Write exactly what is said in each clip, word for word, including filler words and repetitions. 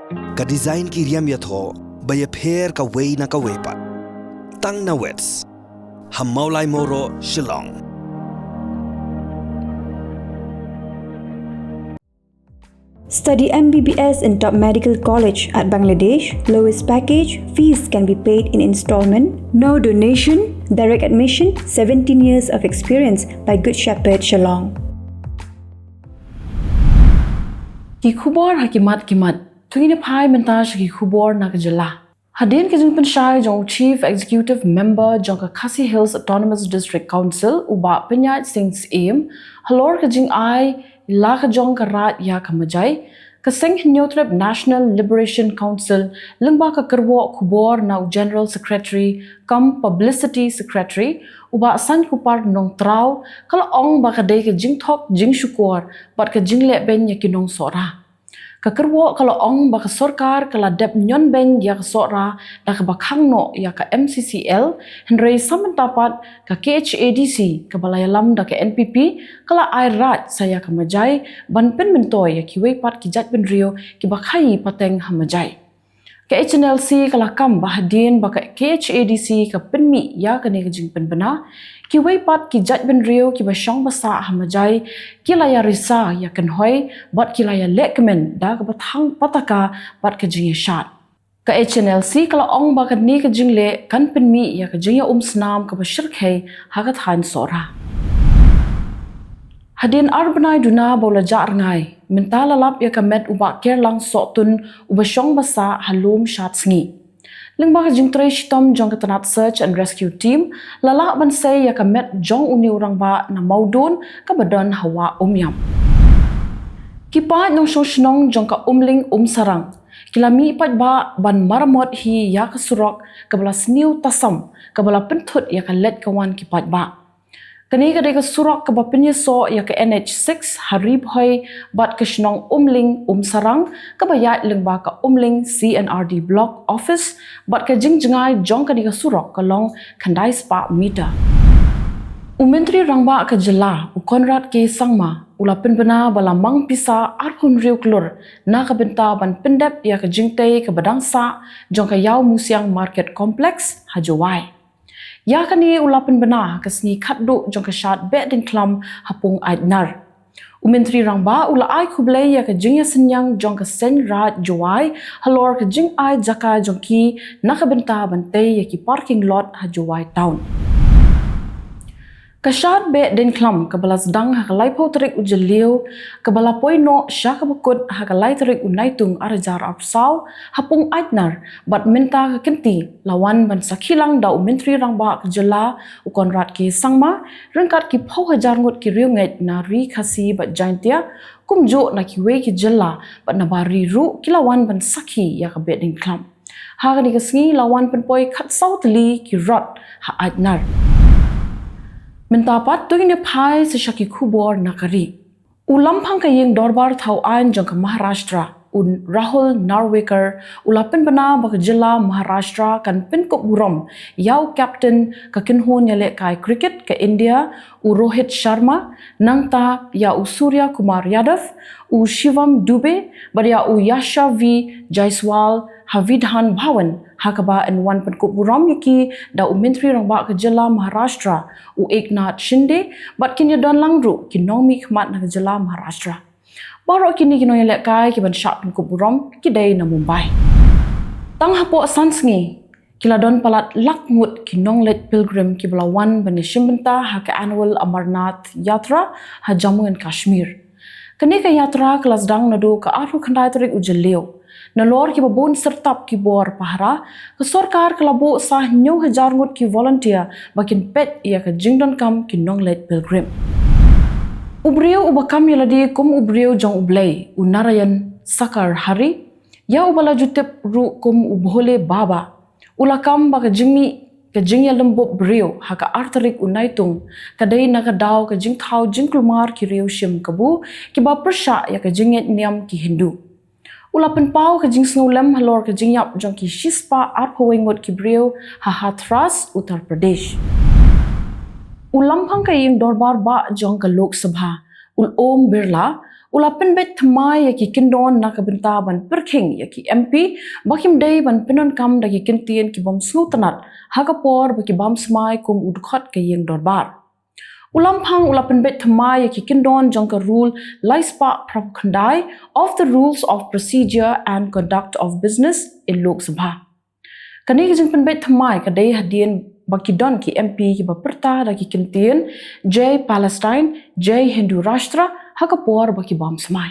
Ka design ki riam ïathoh ba ïapher kawei na kawei pat. Tang na Wits ha Mawlai Mawroh, Shillong. Study M B B S in top medical college at Bangladesh. Lowest package, fees can be paid in installment. No donation, direct admission, seventeen years of experience by Good Shepherd Shillong. Ki khubor ha ki mat ki mat. To ngin ïa phai mynta sha ki khubor na ka jylla. Hadien ka jingpynshai jong u Chief Executive Member jong ka Khasi Hills Autonomous District Council, u Bah Pynïaid Singh Syiem, halor ka jingai la ka jong ka Raid ïa ka Majai, ka Seng Hynñiewtrep National Liberation Council, lyngba ka kyrwoh khubor na u General Secretary cum Publicity Secretary, u Bah Sainkupar Nongtraw, ka la ong ba ka dei ka jingthok jingshukor bad ka jinglehbeiñ ïa ki nongsohra. Ka kyrwoh ka la ong ba ka sorkar ka la dep ñion beiñ ïa ka Sohra da kaba khang noh ïa ka M C C L, hynrei sa mynta pat ka K H A D C kaba la ïalam da ka N P P ka la ai raid sa ïa ka Majai ban pynmyntoi ïa kiwei pat ki jaitbynriew kiba khaïi pateng ha Majai. Ka H N L C ka la kam ba hadien ba ka K H A D C ka pynmih ïa kane ka jingpynbna, kiwei pat ki jaitbynriew kiba shong ba sah ha Majai ki la ïa risa ïa kynhoi bad ki la ïa lehkmen da kaba thang pataka bad ka jingïashad. Ka H N L C ka la ong ba kane ka jingleh kan pynmih ïa ka jingïaumsnam kaba shyrkhei ha ka thaiñ Sohra. Hadien ar bnai duna ba u la jah rngai, mynta la lap ïa ka met u Bah Kerlang Sohtun uba shong ba sah ha lum shad sngi. Lyngba ka jingtrei shitom jong ka tnat Search and Rescue Team, la lah ban sei ïa ka met jong une u rangbah na Mawdun kaba don ha Wah Umïap. Ki paid nongshong shnong jong ka Umling Umsarang ki la mih paidbah ban maramot hi ïa ka surok kaba la sniew tasam kaba la pynthut ïa ka leit ka wan ki paidbah. Kane ka dei ka surok kaba pynïasoh ïa ka N H six ha Ri Bhoi bad ka shnong Umling Umsarang kaba ïaid lyngba ka Umling C and R D Block Office, bad ka jingjngai jong kane ka surok ka long khyndai spah meter. U Myntri Rangbah ka jylla u Conrad K Sangma u la pynbna ba la mang pisa arphew hynriew klur na ka bynta ban pyndep ïa ka jingtei kaba dang sah jong ka Ïawmusiang Market Complex ha Jowai. Ïa kane u la pynbna ha ka sngi khatduh jong ka shad Behdeiñkhlam ha Pung Aitnar. U Myntri Rangbah u la ai khublei ïa ka jingïasynñiang jong ka Seng Raid Jowai halor ka jingai jaka jong ki na ka bynta ban tei ïa ki parking lot ha Jowai Town. Ka shad Behdeiñkhlam kaba la sdang ha ka laiphew tarik u Jylliew, kaba la poi noh sha kaba kut ha ka lai tarik u Naitung ar hajar arphew saw ha Pung Aitnar, bad mynta ka kynti la wan ban sakhi lang da u Myntri Rangbah ka jylla u Conrad K Sangma, ryngkat ki phew hajar ngut ki riewngeit na Ri Khasi bad Jaintia, kumjuh na kiwei ki jylla bad na bar ri ruh ki la wan ban sakhi ïa ka Behdeiñkhlam. Ha kane ka sngi la wan pynpoi khatsaw tylli ki rot ha Aitnar. Mynta pat to ngin ïa phai sa sha ki khubor na ka ri. U Lamphang ka Ïing Dorbar Thaw Aiñ jong ka Maharashtra, u Rahul Narwekar, u la pynbna ba ka jylla Maharashtra kan pynkup burom ïa u captain ka kynhun ïalehkai cricket ka India, u Rohit Sharma, nangta ïa u Surya Kumar Yadav, u Shivam Dubey bad ïa u Yashasvi Jaiswal ha Vidhan Bhawan, ha kaba yn wan pynkup burom ïa ki da u Myntri Rangbah ka jylla Maharashtra u Eknath Shinde, bad kin ïadon lang ruh ki nongmihkhmat na ka jylla Maharashtra. Baroh kine ki nongïalehkai kiban shah pynkup burom ki dei na Mumbai. Tang hapoh san sngi ki la don palat lak ngut ki nongleit pilgrim kiba la wan ban ïashim bynta ha ka Annual Amarnath Yatra ha Jammu and Kashmir. Kane ka yatra ka la sdang naduh ka arphew khyndai tarik u Jylliew. Nalor kiba bun syrtap ki bor pahara, ka sorkar ka la buh sa hynñiew hajar ngut ki volunteer ba kin peit ïa ka jingdonkam ki nongleit pilgrim. U briew uba kam ïalade kum u briew jong U Blei, u Narayan Sakar Hari, ïa uba la ju tip ruh kum u Bhole Baba, u la kam ba ka jingmih ka jingïalymbup briew ha ka ar tarik u Naitung ka dei na ka daw ka jingthaw jingkulmar ki riewshim kabu kiba pyrshah ïa ka jingngeit niam ki Hindu. U la pynpaw ka jingsngewlem halor ka jingïap jong ki shispah arphew wei ngut ki briew ha Hathras, Uttar Pradesh. U Lamphang ka Ïing Dorbar Bah jong ka Lok Sabha, u Om Birla, U la pynbeit thymmai ïa ki kyndon na ka bynta ban pyrkhing ïa ki M P ba kim dei ban pyndonkam da ki kyntien ki bym sngewtynnat ha ka por ba ki bam smai kum u dkhot ka ïing dorbar. U Lamphang u la pynbeit thymmai ïa ki kyndon jong ka Rule lai spah phra phew khyndai of the Rules of Procedure and Conduct of Business in Lok Sabha. Kane ka jingpynbeit thymmai ka dei hadien ba ki don ki M P kiba pyrta da ki kyntien Jai Palestine, Jai Hindu Rashtra ha ka por ba ki bam smai.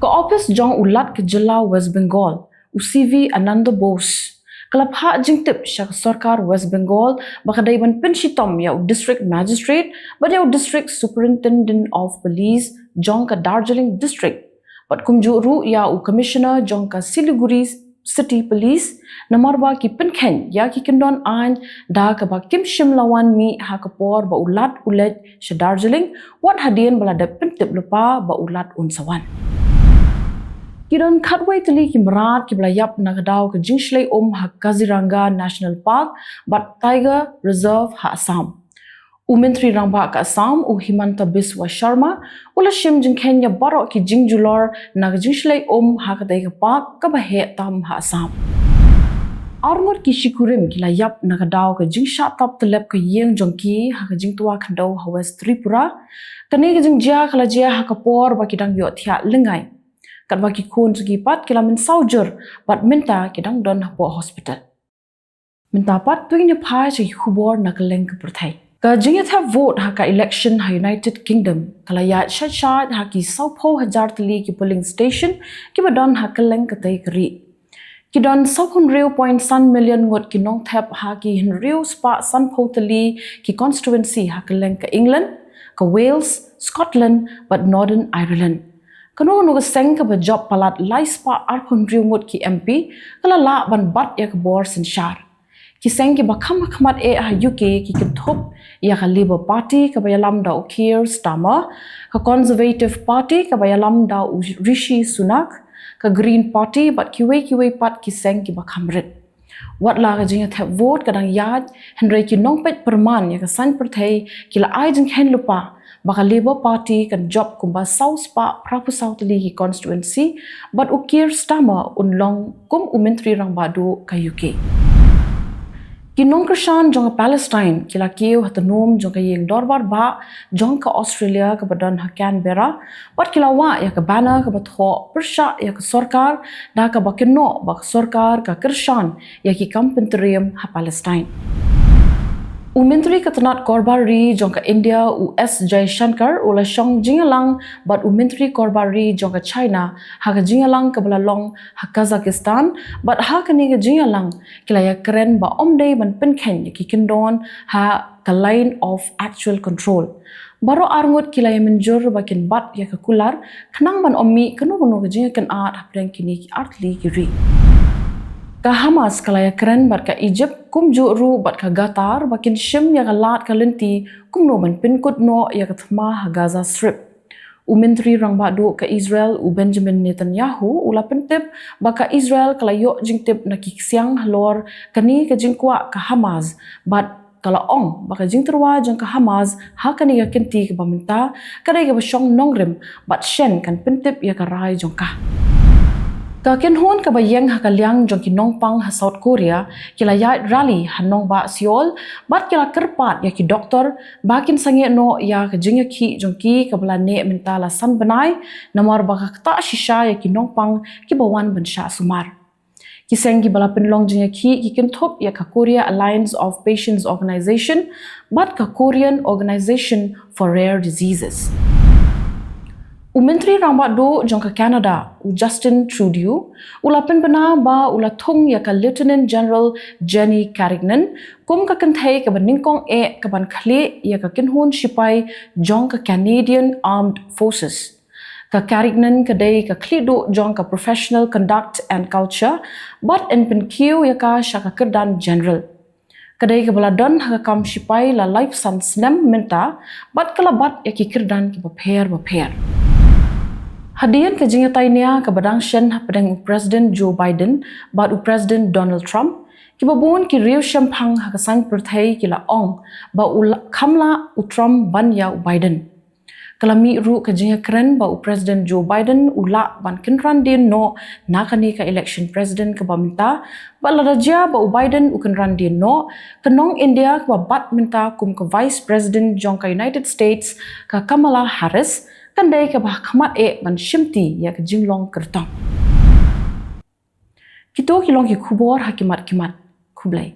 Ka ophis jong u Lat ka jylla West Bengal, u C V Ananda Bose, ka la phah jingtip sha ka sorkar West Bengal ba ka dei ban pynshitom ïa u District Magistrate bad ïa u District Superintendent of Police jong ka Darjeeling District, bad kumjuh ruh ïa u Commissioner jong ka Siliguri City Police, namar ba ki pynkheiñ ïa ki kyndon aiñ da kaba kim shym la wan mih ha ka por ba u Lat u leit sha Darjeeling, wat hadien ba la dep pyntip lypa ba u Lat un sa wan. Ki don khatwei tylli ki mrad kiba la ïap na ka daw ka jingshlei um ha Kaziranga National Park bad Tiger Reserve ha Assam. U Myntri Rangbah ka Assam, u Himanta Biswa Sharma, u la shim jingkheiñ ïa baroh ki jingjulor na ka jingshlei um ha katei ka park kaba heh tam ha Assam. Arngut ki shikurim ki la ïap na ka daw ka jingshah tap tylep ka ïing jong ki ha ka jingtwa khyndew ha West Tripura. Kane ka jingjia ka la jia ha ka por ba ki dang ïohthiah lyngngai. Katba ki khun jong ki pat ki la mynsaw jur bad mynta ki dang don hapoh hospital. Mynta pat to ngin ïa phai sha ki khubor na kylleng ka pyrthei. Ka jingïathep vote ha ka election ha United Kingdom ka la ïaid shait shait ha ki sawphew hajar tylli ki polling station kiba don ha kylleng katei ka ri. Ki don sawphew hynriew point san million ngut ki nongthep ha ki hynriew spah sanphew tylli ki constituency ha kylleng ka England, ka Wales, Scotland bad Northern Ireland. Kano kano ka seng kaba jop palat lai spah arphew hynriew ngut ki M P ka la lah ban bat ïa ka bor synshar. Ki seng kiba kham ha khmat eh ha U K ki kynthup ïa ka Labour Party kaba ïalam da u Keir Starmer, ka Conservative Party kaba ïalam da u Rishi Sunak, ka Green Party bad kiwei kiwei pat ki seng kiba kham rit. Wat la ka jingïathep vote ka dang ïaid, hynrei ki nongpeit pyrman ïa ka saiñ pyrthei ki la ai jingkheiñ lypa ba ka Labour Party kan jop kumba saw spah phra phew saw tylli ki constituency bad u Keir Starmer un long kum u Myntri Rangbah Duh ka U K. Ki nongkyrshan jong ka Palestine ki la kiew ha tnum jong ka ïing dorbar bah jong ka Australia kaba don ha Canberra, bad ki la wah ïa ka banner kaba thoh pyrshah ïa ka sorkar da kaba kynnoh ba ka sorkar ka kyrshan ïa ki kam pyntriem ha Palestine. U Myntri ka tnat Korbar Ri jong ka India, u S Jaishankar, u la shong jingïalang bad u Myntri Korbar Ri jong ka China ha ka jingïalang kaba la long ha Kazakhstan, bad ha kane ka jingïalang ki la ïakren ba ym dei ban pynkheiñ ïa ki kyndon ha ka Line of Actual Control. Baroh arngut ki la ïamynjur ba kin bat ïa ka kular khnang ban ym mih kano kano ka jingïakynad hapdeng kine ki artylli ki ri. Ka Hamas ka la ïakren bad ka Egypt kumjuh ruh bad ka Qatar ba kin shim ïa ka lad ka lynti kumno ban pynkut noh ïa ka thma ha Gaza Strip. U Myntri Rangbah Duh ka Israel, u Benjamin Netanyahu, u la pyntip ba ka Israel ka la ïoh jingtip na ki ksiang halor kane ka jingkwah ka Hamas bad ka la ong ba ka jingtyrwa jong ka Hamas ha kane ka kynti kaba mynta ka dei kaba shong nongrim bad shen kan pyntip ïa ka rai jong ka. Ka kynhun kaba ïeng ha ka liang jong ki nongpang ha South Korea ki la ïaid rally ha nongbah Seoul bad ki la kyrpad ïa ki doktor ba kin sangeh noh ïa ka jingïakhih jong ki kaba la neh mynta la san bnai, namar ba ka ktah shisha ïa ki nongpang kiba wan ban shah sumar. Ki seng kiba la pynlong jingïakhih ki kynthup ïa ka Korea Alliance of Patients Organization bad ka Korean Organization for Rare Diseases. U Myntri Rangbah Duh jong ka Canada, u Justin Trudeau, u la pynbna ba u la thung ïa ka Lieutenant General Jenny Carignan kum ka kynthei kaba nyngkong eh kaban khlieh ïa ka kynhun shipai jong ka Canadian Armed Forces. Ka Carignan ka dei ka khlieh duh jong ka Professional Conduct and Culture bad yn pynkiew ïa ka sha ka kyrdan General. Ka dei kaba la don ha ka kam shipai la laiphew san snem mynta bad ka la bat ïa ki kyrdan kiba pher bapher. Hadien ka jingïatai nia kaba dang shen hapdeng u President Joe Biden bad u President Donald Trump, kiba bun ki riewshemphang ha ka saiñ pyrthei ki la ong ba u la, kham lah u Trump ban ïa u Biden. Ka la mih ruh ka jingkren ba u President Joe Biden u lah ban kynran dien noh na kane ka election president kaba mynta, bad lada jia ba u Biden u kynran dien noh, ka nong India kaba bat mynta kum ka Vice President jong ka United States, ka Kamala Harris, kan dei kaba khmat eh ban shimti ïa ka jinglong kyrtong. Kito ki long ki khubor ha ki mat ki mat. Khublei.